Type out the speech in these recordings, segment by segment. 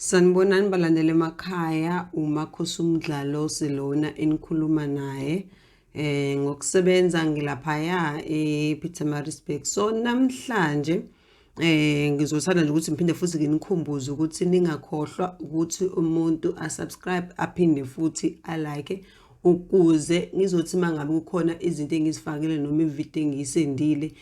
Sanibonani balandeli emakhaya, uMakhosi uMdlalose lona enikhuluma naye. Ngokusebenza ngilaphaya ePietermaritzburg. So namhlanje ngizothanda nje ukuthi ngiphinde futhi nginikhumbuze ukuthi ningakhohlwa ukuthi umuntu a-subscribe aphinde futhi a-like ukuze ngizothi uma ngabe kukhona izinto engizifakile noma ividiyo engiyisendile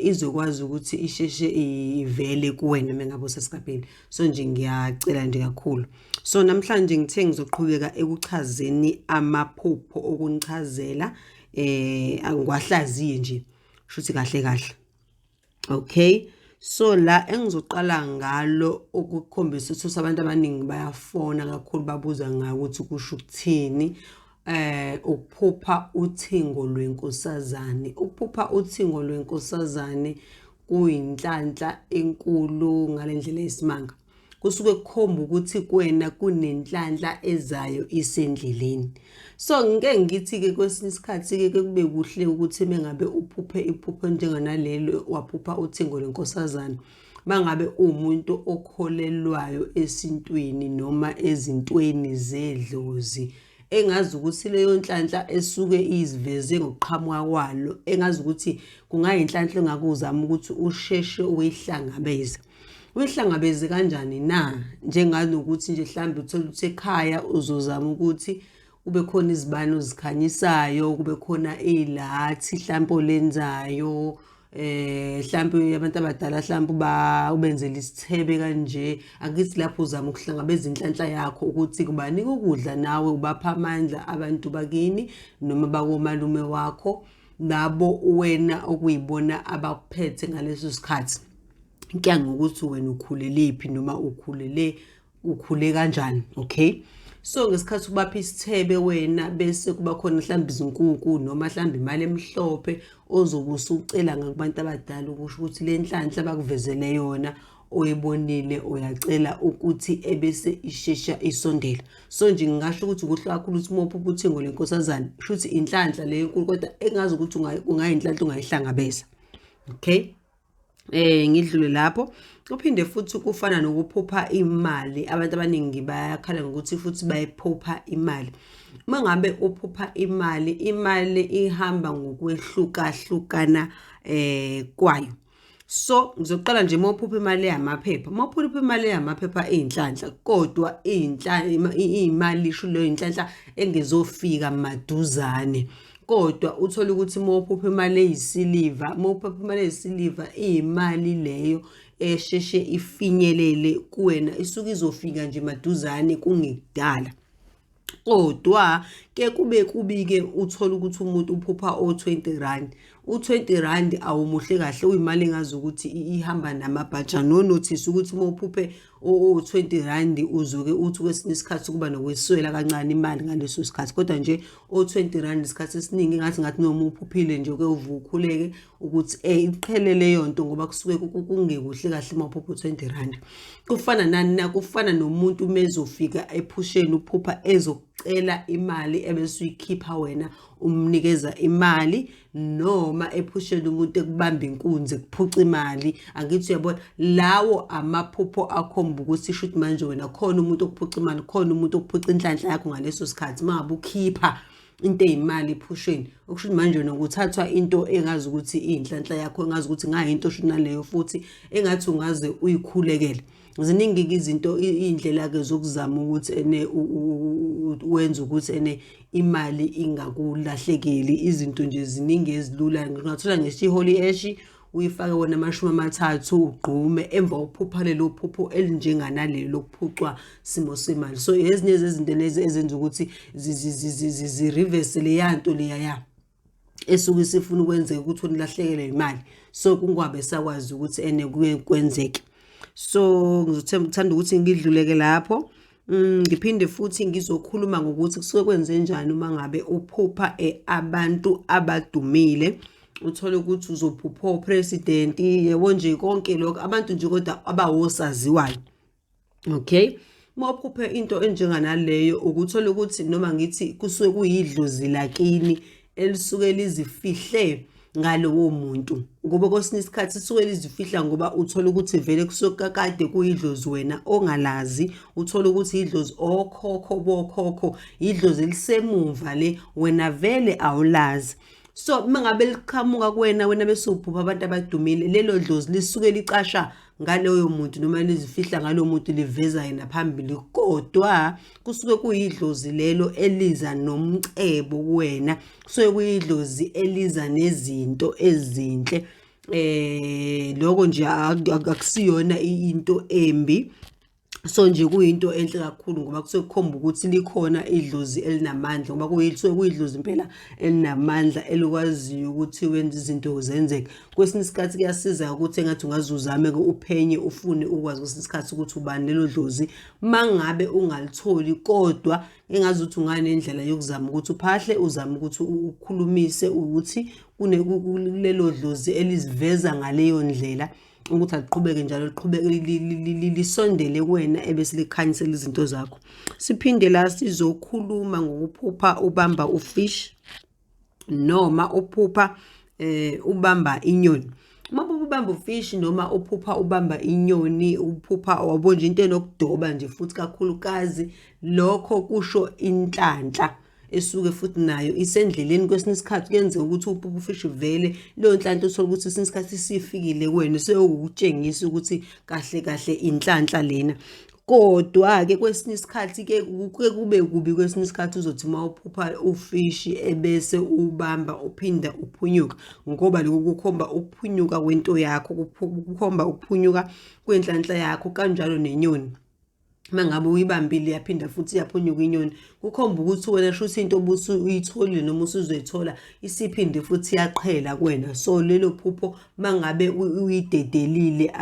izokwazi ukuthi isheshe ivele kuwena mengabe usesigabeni. So nje ngiyacela nje kakhulu. So namhlanje ngithe ngizoqhubeka ekuchazeni amaphupho okunichazela angiwahlaziye nje shuthi kahle kahle. Okay, so la engizoqala ngalo ukukhombisa ukuthi abantu abaningi bayafona kakhulu babuza ngayo ukuthi kusho ukuthini ukuphupha uthingo lwenkosazane. Ukuphupha uthingo lwenkosazane kuyinhlanhla enkulu ngale ndlela eyisimanga. Kusuke kukhomba ukuthi kuwena kunenhlanhla ezayo isendleleni. So ngike ngithi-ke kwesinye isikhathi-ke ke kube kuhle ukuthi mengabe uphuphe iphupho njenganalelo waphupha uthingo lwenkosazane, mangabe uwumuntu okholelwayo esintwini noma ezintweni zedlozi, engazi ukuthi leyo nhlanhla esuke iziveze ngokuqhamuka kwalo, engazi ukuthi kungayinhlanhla engakuzama ukuthi usheshe uyihlangabeze. Uyihlangabeze kanjani na? Njenganokuthi nje mhlawumbe uthole ukuthi ekhaya uzozama ukuthi kube khona izibani ozikhanyisayo, kube khona ilathi mhlampe olenzayo, mhlampe abantu abadala mhlampe ba ubenzele isithebe kanje. Angithi lapho uzama ukuhlangabeza inhlanhla yakho ukuthi kubanika ukudla nawe ubapha amandla abantu bakini noma bakomalume wakho, labo wena okuyibona abakuphethe ngaleso sikhathi. Kuya ngokuthi wena ukhulelephi noma ukhulele ukhule kanjani, okay? So ngesikhathi ubapha isithebe wena bese kuba khona mhlawumbe izinkukhu noma mhlawumbe imali emhlophe ozobe usucela ngakubantu abadala ukusho ukuthi le nhlanhla bakuvezele yona oyibonile uyacela ukuthi ebese ishesha isondela. So nje ngingasho ukuthi kuhle kakhulu ukuthi uma uphupha uthingo lenkosazane kusho ukuthi inhlanhla leyo enkulu kodwa engazi ukuthi ungayinhlanhla ungayihlangabeza. Okay? Ngidlule lapho. Kuphinde futhi kufana nokuphupha imali. Abantu abaningi bayakhala ngokuthi futhi bayiphupha imali. Uma ngabe uphupha imali, imali ihamba ngokwehlukahlukana kwayo. So ngizoqala nje uma uphupha imali yamaphepha. Uma uphupha imali yamaphepha iyinhlanhla kodwa iyimali isho leyo inhlanhla engezofika maduzane. Kodwa uthole ukuthi uma uphupha imali eyisiliva, uma uphupha imali eyisiliva iyimali leyo esheshe ifinyelele kuwena, isuke izofika nje maduzane kungekudala. Kodwa ke kube kubi-ke uthole ukuthi umuntu uphupha o-20 rand. U-20 rand awumuhle kahle uyimali engazi ukuthi ihamba namabhaja. No-notice ukuthi uma uphuphe o-20 rand uzoke uthi kwesinye isikhathi kuba nokweswela kancane imali ngaleso sikhathi. Kodwa nje o-20 rand isikhathi esiningi ngathi ngathi noma uphuphile nje uke uvuke ukhuleke ukuthi iqhele leyo nto ngoba kusuke kungekuhle kahle uma uphupha u-20 rand. Kufana nani na? Kufana nomuntu uma ezofika ephusheni uphupha ezokucela imali ebese uyikhipha wena umnikeza imali, noma ephusheni umuntu ekubamba inkunzi ekuphuca imali. Angithi uyabona lawo amaphupho akhomba ukuthi shuthi manje wena khona umuntu okuphuca imali, khona umuntu okuphuca inhlanhla yakho ngaleso sikhathi uma ngabe ukhipha into eyimali ephusheni. Okusho ukuthi manje wena kuthathwa into engazi ukuthi iyinhlanhla yakho, engazi ukuthi ngayinto shuthi naleyo futhi engathi ungaze uyikhulekele. Ziningi-ke izinto iy'ndlela-ke zokuzama ukuthi ene wenze ukuthi ene imali ingakulahlekeli. Izinto nje ziningi ezilula, ungathola ngisho i-holy ash uyifake wona 30 ugqume emva kokuphupha lelo phupho elinjenganalelo lokuphucwa simo semali. So ezinye zezinto lezi ezenza ukuthi zi-reverse leya nto leya esuke isifuna ukwenzeka ukuthi ulahlekelwe imali, so kungabe sakwazi ukuthi ene kuye kwenzeke. So ngizothanda ukuthi ngidluleke lapho. Ngiphinde futhi ngizokhuluma ngokuthi kusuke kwenze njani uma ngabe uphupha abantu abadumile. Uthole ukuthi uzophupha o-president, yebo nje konke lokho, abantu nje kodwa abawosaziwayo. Okay, uma uphuphe into enjenganaleyo ukuthola ukuthi noma ngithi kusuke kuyidlozi lakini elisuke lizifihle ngalowo muntu. Ngoba kwesinye isikhathi lisuke lizifihla ngoba uthola ukuthi vele kusuke kakade kuyidlozi wena ongalazi, uthola ukuthi idlozi okhokho bokhokho, idlozi elisemumva le wena vele awulazi. So uma ngabe liqhamuka kuwena, wena bese uphupha abantu abadumile, lelo dlozi lisuke licasha ngaloyo muntu noma lizifihla ngalowo muntu, liveza yena phambili, kodwa kusuke kuyidlozi lelo eliza nomcebo kuwena, kusuke kuyidlozi eliza nezinto ezinhle. Lokho nje akusiyona into embi. So nje kuyinto enhle kakhulu ngoba kusuke kukhomba ukuthi likhona idlozi elinamandla, ngoba kusuke kuyidlozi impela elinamandla elikwaziyo ukuthi wenze izinto zenzeke. Kwesinye isikhathi kuyasiza ukuthi engathi ungaze uzame-ke uphenye ufune ukwazi kwesinye isikhathi ukuthi ubani lelo dlozi, mangabe ungalitholi, kodwa engazuthi unganendlela yokuzama ukuthi uphahle, uzame ukuthi ukhulumise ukuthi kulelo dlozi eliziveza ngaleyo ndlela, ukuthi aliqhubeke njalo liqhubeke lisondele kuwena ebese likhanyisela izinto zakho. Siphinde la sizokhuluma ngokuphupha ubamba ufish noma uphupha ubamba inyoni. Uma ubamba ufish noma uphupha ubamba inyoni, uphupha wabo nje into enokudoba nje futhi kakhulukazi, lokho kusho inhlanhla esuke futhi nayo isendleleni. Kwesinye isikhathi kuyenzeka ukuthi uphuphe ufish vele leyo nhlanhla uthole ukuthi kwesinye isikhathi isifikile kuwena, seyokutshengisa ukuthi kahle kahle inhlanhla lena. Kodwa-ke kwesinye isikhathi-ke kuke kube kubi, kwesinye isikhathi uzothi uma uphupha ufishi ebese ubamba uphinda uphunyuka, ngoba lokhu kukhomba ukuphunyuka kwento yakho, kukhomba ukuphunyuka kwenhlanhla yakho, kanjalo nenyoni. Uma ngabe uyibambile yaphinda futhi yaphunyuka inyoni, kukhomba ukuthi wena shuthi into obusuyitholile noma usuzoyithola isiphinde futhi yaqhela kuwena. So lelo phupho uma ngabe uyidedelile,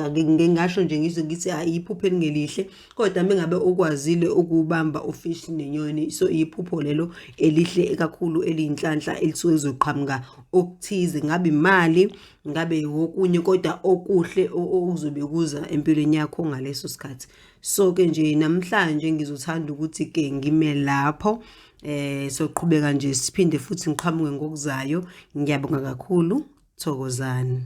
ngingasho nje ngize ngithi iphupho elingelihle, kodwa uma ngabe ukwazile ukubamba ufishi nenyoni, so iphupho lelo elihle kakhulu eliyinhlanhla elisuke lizoqhamuka okuthize, ngabe imali, ngabe okunye, kodwa okuhle okuzobe kuza empilweni yakho ngaleso sikhathi. So-ke nje namhlanje ngizothanda ukuthi-ke ngime lapho, soqhubeka nje siphinde futhi ngiqhamuke ngokuzayo. Ngiyabonga kakhulu, thokozani.